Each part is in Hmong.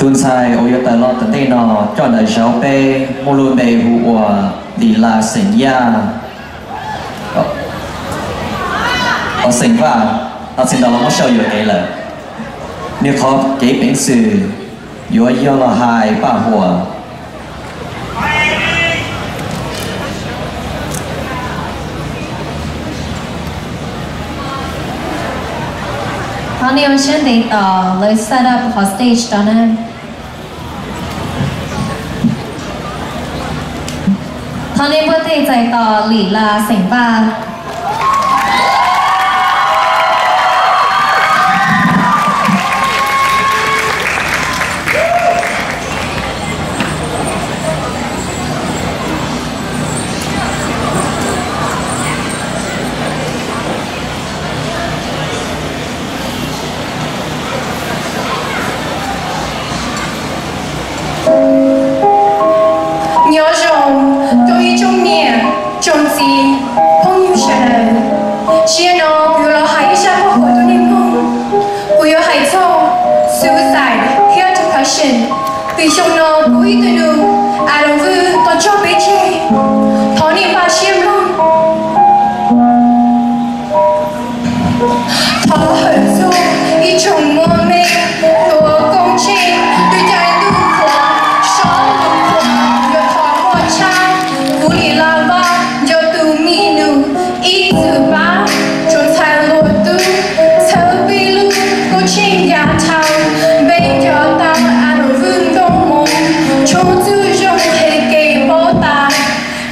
Tus ntxhais uas yuav tawm los tom ntej no coj ntawm zauv peb muaj lub npe hu ua Lis Las xeem Yaj, os xeem Vaj, no txhais tau los muab sau yuam kev lawm. Nws qhov kev peev xwm yuav yog los hais paj huam. Thov nej ua siab ntev tos lawv set up qhov stage rau na. Thov nej npuaj teg txais tos Lis Las xeem Vaj. Nyob zoo rau ib tsoom niam tsoom txiv phooj ywg sawv daws. Zaum no kuv yuav los hais ib zaj paj huam rau nej mloog. Kuv yuav hais txog suicide thiab depression. Vim xyoo no kuv ib tug nus Adam Vwj tau tso peb tseg. Thov nej npaj siab mloog. Thov hawm txog ib tsoom muaj me tuav koob tsheej, twb caij ntuj qhuav, sob lus qhuav, yuav thov muaj tshab. Kuv Lis Las Vaj yog tus mi nus ib txwm pab tsoom ntxhais hluas tub txhawb peb lub koob tsheej yav dhau. Peb nco tau Adam Vwj nkauj hmoob, tshoob txuj zoo qhia kev paub tas.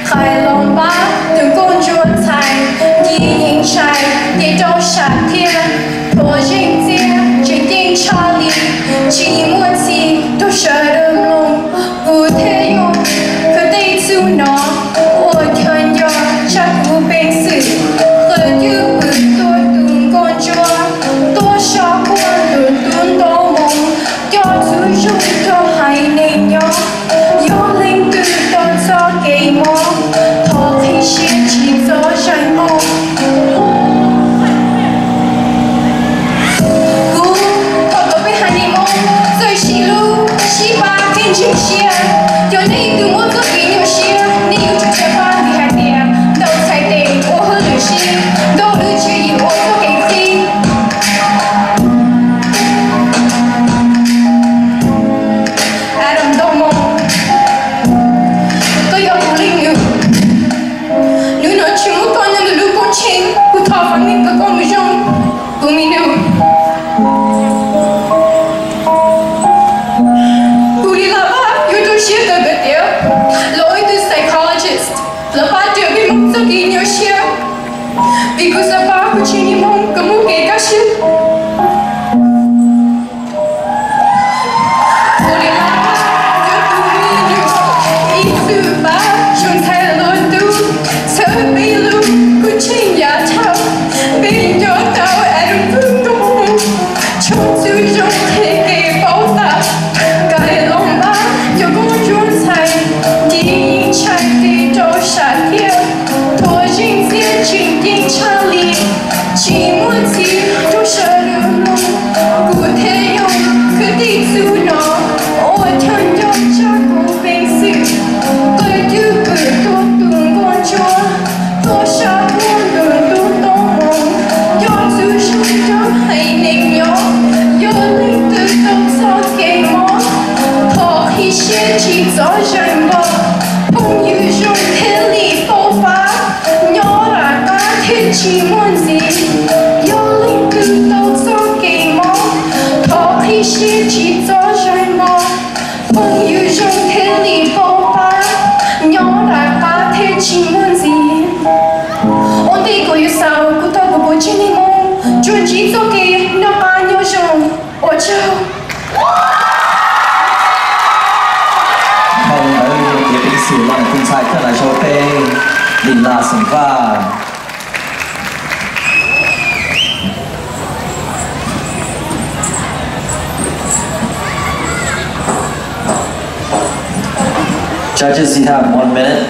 Qhais los npab tus nkauj ntsuab ntxhais, nci yeej ntshai ces rau sam thiaj. Thuav zeej txiaj tseem ceeb tshaj li, tsis muaj txhij rau sawv daws mloog. Kuv thiaj yuav khwv tej txuj no ua chaw nco tshaj kuv peev xwm. Qhov twg pwm tuaj tus nkauj ntsuab, tuaj so quaj tus tub nkauj hmoob, coj txuj zoo rau haiv neeg nyob. Yog leej twg tau txoj kev mob, thov qhib siab tsis txhob zeem os. Kuv thov kom peb haiv neeg Hmoob txawj sib hlub sib pab thiab ntseeg siab. Yog nej ib tug muaj txoj kev nyuaj siab, nej yuav tsum tau pab vim hais tias ntau txhais tes ua hauj lwm sib, ntau lub tswv yim ua txoj kev qhib. Adam Ntoo Moo, koj yog kuv leej nus. Hnub no tsis muab koj nyob ntawm lub koob tsheej, kuv thov fab neeg kom koj mus zoo, kuv mi nus. Kuv Lis Las Vaj yuav rau siab tawm kawg tias los ua ib tug psychologist, los pab rau peb Hmoob txoj kev nyuaj siab, vim kuv xav pab kuv tsev neeg Hmoob kom muaj kev kaj siab. Kuv Lis Las Vaj yog tus me nyuam ib txwm pab tsoom ntxhais hluas tub txhawb peb lub koob tsheej yav dhau. Peb nco tau Adam Vwj nkauj hmoob, tshoob txuj zoo qhia kev paub tas. Qhais los npab tus nkauj ntsuab ntxhais, nci yeej ntshai ces rau sam thiaj. Thuav zeej txiaj tseem ceeb tshaj li, tsis muaj txhij rau sawv daws mloog. Kuv thiaj yuav khwv tej txuj no ua chaw nco tshaj kuv peev xwm. Qhov twg pwm tuaj tus nkauj ntsuab, tuaj so quaj tus tub nkauj hmoob, coj txuj zoo rau haiv neeg nyob. Yog leej twg tau txoj kev mob, thov qhib siab tsis txhob zeem os. Phooj ywg zoo thiaj li paub pab, nyob ram qab thiaj tsis muaj ntxiv. Yog leej twg tau txoj kev mob, thov qhib siab tsis txhob zeem os. Phooj ywg zoo thiaj li paub pab, nyob ram qab thiaj tsis muaj ntxiv. Ua ntej kuv yuav xaus, kuv thov kuv pab tsev neeg Hmoob tsuas ntsib txoj kev noj qab nyob zoo. Ua tsaug. Dhau ntawd yog kev peev xwm los ntawm tus ntxhais thawj ntawm zauv peb, Lis Las xeem Vaj. Judges, you have one minute.